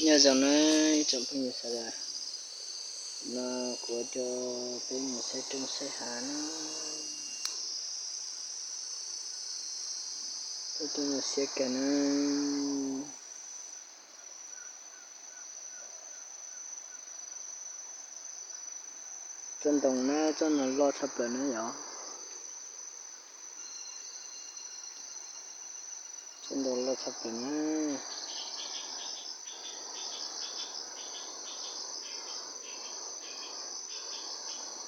Nyob zoo na ib tsoom phooj ywg sawv daws, no kuv coj peb mus saib roob saib hav na. Saib roob no siab kawg na. Tsob ntoo na, tsob no loj tshaj plaws na yom. Tsob ntoo loj tshaj plaws na.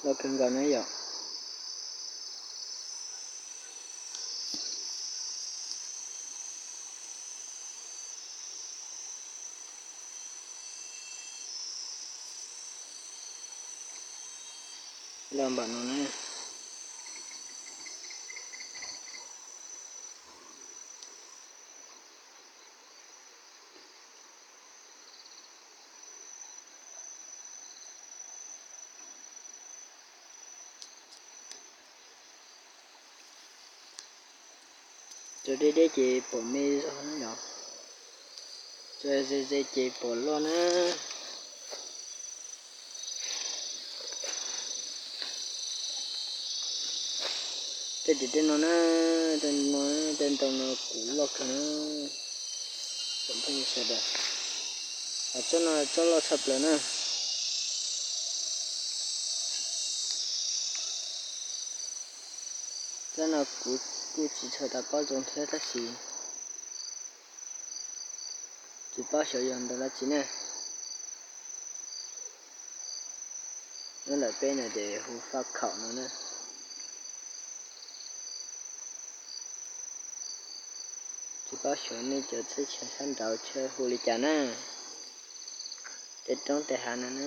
Loj kawg nkaus na yom. Loj npaum no na. Tso deb deb ces pom me zog na yom. Tso ze ze ces pom loj na. Tej tim tej no na, tej no, tej ntoo no kuv loj kawg na. Tsoom phooj ywg sawv daws, tsob no tsob loj tshaj plaws na. Tsob no kuv kuj tsis tshua tau paub zoo thiab tab sis tsis paub xyov yog ntoo dab tsi na. Nyob ntawm peb no ces hu faj khaum no na. Tsis paub xyov nej cov txheeb tsheej sab nraud hu li cas na. Tej roob tej hav no na.